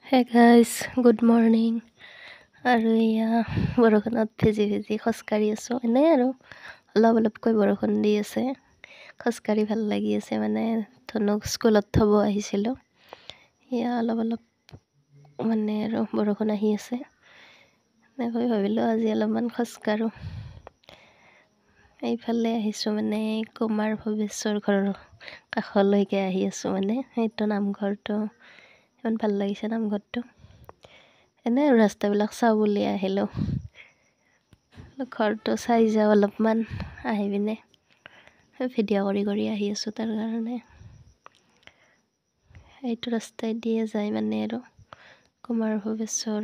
Hey guys, good morning. আৰু এয়া বৰষুণত ভিজি ভিজি খোজকাঢ়ি আছোঁ। এনেই আৰু অলপ অলপকৈ বৰষুণ দি আছে, খোজকাঢ়ি ভাল লাগি আছে। মানে ধনুক স্কুলত থ'ব আহিছিলোঁ। এয়া অলপ অলপ মানে আৰু বৰষুণ আহি আছে, এনেকৈ ভাবিলোঁ আজি অলপমান খোজকাঢ়োঁ। এইফালে আহিছোঁ, মানে কুমাৰ ভৱেশ্বৰ ঘৰৰ কাষলৈকে আহি আছোঁ। মানে সেইটো নামঘৰটো ইমান ভাল লাগিছে, নামঘৰটো। এনেই আৰু ৰাস্তাবিলাক চাওঁ বুলি আহিলোঁ, ঘৰটো চাই যাওঁ অলপমান আহি পিনে। ভিডিঅ' কৰি কৰি আহি আছোঁ, তাৰ কাৰণে এইটো ৰাস্তাই দিয়ে যায় মানে আৰু কুমাৰ ভৱেশ্বৰ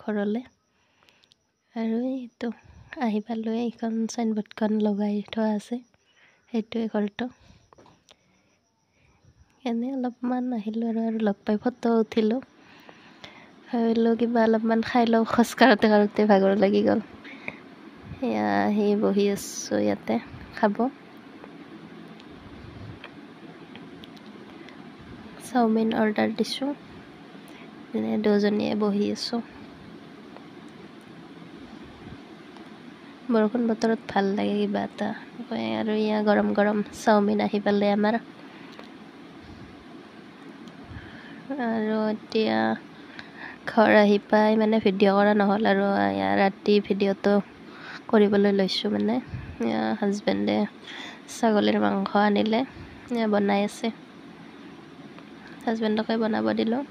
ঘৰলৈ। আৰু এইটো আহি পালোঁ, এইখন চাইনবোৰ্ডখন লগাই থোৱা আছে, সেইটোৱে ঘৰটো। এনেই অলপমান আহিলোঁ আৰু লগ পাই ফটো উঠিলোঁ। ভাবিলোঁ কিবা অলপমান খাই লওঁ, খোজ কাঢ়োঁতে কাঢ়োঁতে ভাগৰ লাগি গ'ল। এয়া আহি বহি আছোঁ ইয়াতে খাব। চাওমিন অৰ্ডাৰ দিছোঁ, এনে দুজনীয়ে বহি আছোঁ। বৰষুণ বতৰত ভাল লাগে কিবা এটা। আৰু এয়া গৰম গৰম চাওমিন আহি পালে আমাৰ। আৰু এতিয়া ঘৰ আহি পাই মানে ভিডিঅ' কৰা নহ'ল, আৰু ৰাতি ভিডিঅ'টো কৰিবলৈ লৈছোঁ। মানে হাজবেণ্ডে ছাগলীৰ মাংস আনিলে, বনাই আছে, হাজবেণ্ডকে বনাব দিলোঁ।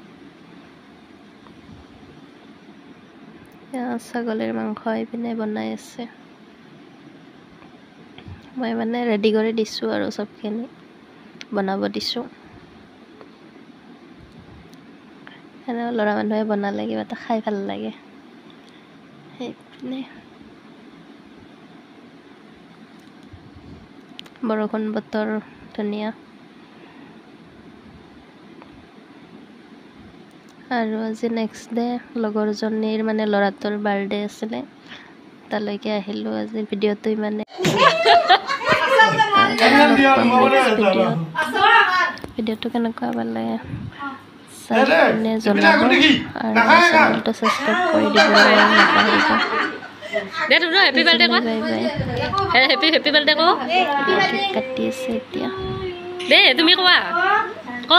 ছাগলীৰ মাংস এইপিনে বনাই আছে, মই মানে ৰেডি কৰি দিছোঁ আৰু চবখিনি বনাব দিছোঁ। এনেও ল'ৰা মানুহে বনালে কিবা এটা খাই ভাল লাগে। সেইপিনে বৰষুণ বতৰ ধুনীয়া। আৰু আজি নেক্সট ডে লগৰজনীৰ মানে ল'ৰাটোৰ বাৰ্থডে আছিলে, তালৈকে আহিলোঁ। আজি ভিডিঅ'টো ইমানে, ভিডিঅ'টো কেনেকুৱা পালে চাই পিনে জনাব আৰু চেনেলটো ছাবস্ক্ৰাইব কৰি দিবলৈ নাপাহৰিব। Happy birthday bye bye. Happy happy birthday ক। কেক কাটি আছে এতিয়া। দে তুমি কোৱা ক।